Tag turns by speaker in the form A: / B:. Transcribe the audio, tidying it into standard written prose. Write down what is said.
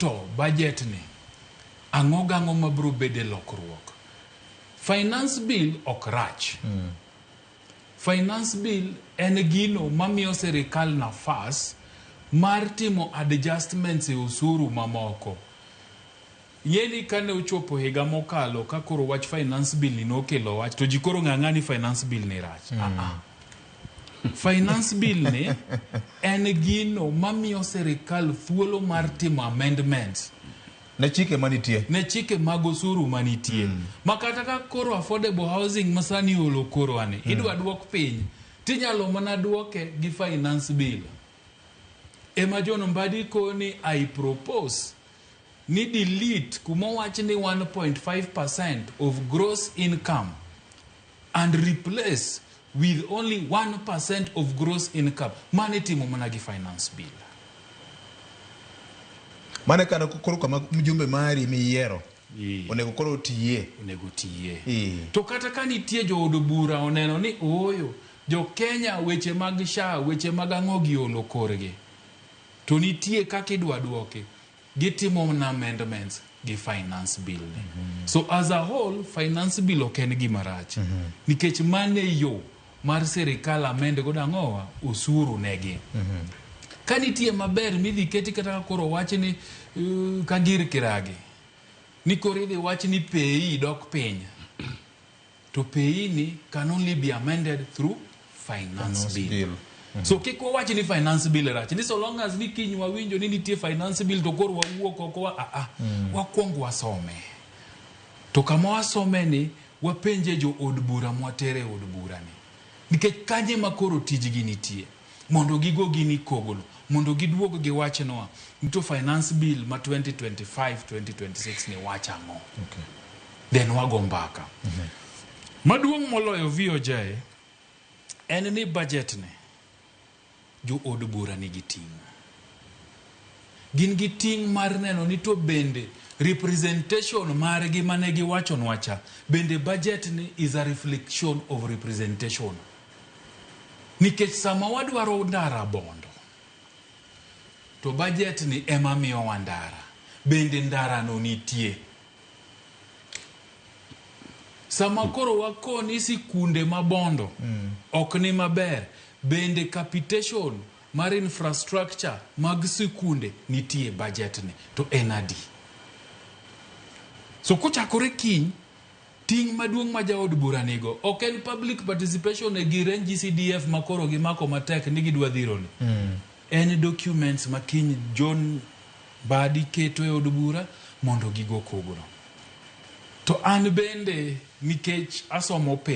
A: To budget ni, ang'o gang'o mabiro bede lokruok? Finance bill ok rach. Finance bill en gino mamiyo sirikal nafas mar timo adjustments e osuru mamoko. Ing'eni kane ochopo higa mokalo ka koro wach finance bill ni nokelo wach to ji koro ng'ang'a ni finance bill ni rach. Ah, ah. Finance bill ni en gino mamiyo sirikal thuolo mar timo amendments
B: Ne chike manitie.
A: Ne chike mag osuru manitie. Ma kata ka koro affordable housing masani olo koro ani idwa duok piny, tinyalo mana duoke gi finance bill. Ema John Mbadi koni I propose ni delete kumowach ni 1.5% of gross income and replace with only 1% of gross income. Mano itimo mana gi finance bill.
B: Mano e kaka koro kama mjumbe mari miyiero onego koro otiye.
A: Onego otiye.
B: Ee.
A: To kata ka nitie jood bura oneno ni ooyo, jo Kenya weche mag SHA, weche mag ang'o gi olo korgi. To nitie kaka idwa duoki. Gitimo na amendments gi finance bill ni. So as a whole, finance bill ok en gima rach. Nikech mano e yo mar sirikal amend godo ang'owa osuru negi. Ka nitie maber midhi keti kata ka koro wach ni ka gir kiragi ni koro idhi wach ni PAYE dok piny to PAYE ni can only be amended through finance
B: Finance
A: bill.
B: bill.
A: So kik wawach ni finance bill rach ni so long as ni kiny wawinjo ni nitie finance bill to koro wawuok oko wa ah, ah. Wakwong wasome to kama wasome ni wapenje jo od bura mwatere e od bura ni nikech kanye ma koro tijgi nitie mondo gigo gini kogno mondo giduog giwachnwa ni to finance bill ma 2025 2026 ni wach ang'o. Then wago mbaka. Maduong' moloyo VOJ en ni budget ni jo od bura nigi ting'. Gin gi ting' mar neno ni to bende representation margi mane giwachonwa cha bende budget ni is a reflection of representation. Nikech sama wadwaro ndara Bondo to budget ni ema miyowa ndara. Bende ndara no nitie. Sama koro wakoni sikunde ma Bondo ok ni maber, bende capitation mar infrastructure mag sikunde nitie e budget ni to en adi? So kochakore kiny, ting' maduong' ma jaod bura nigo ok en public participation e gir NGCDF ma koro gimako matek ni gidwa dhiro ni. En documents ma kiny John Mbadi keto e od bura mondo gigo kogno. To an bende nikech asomo piny.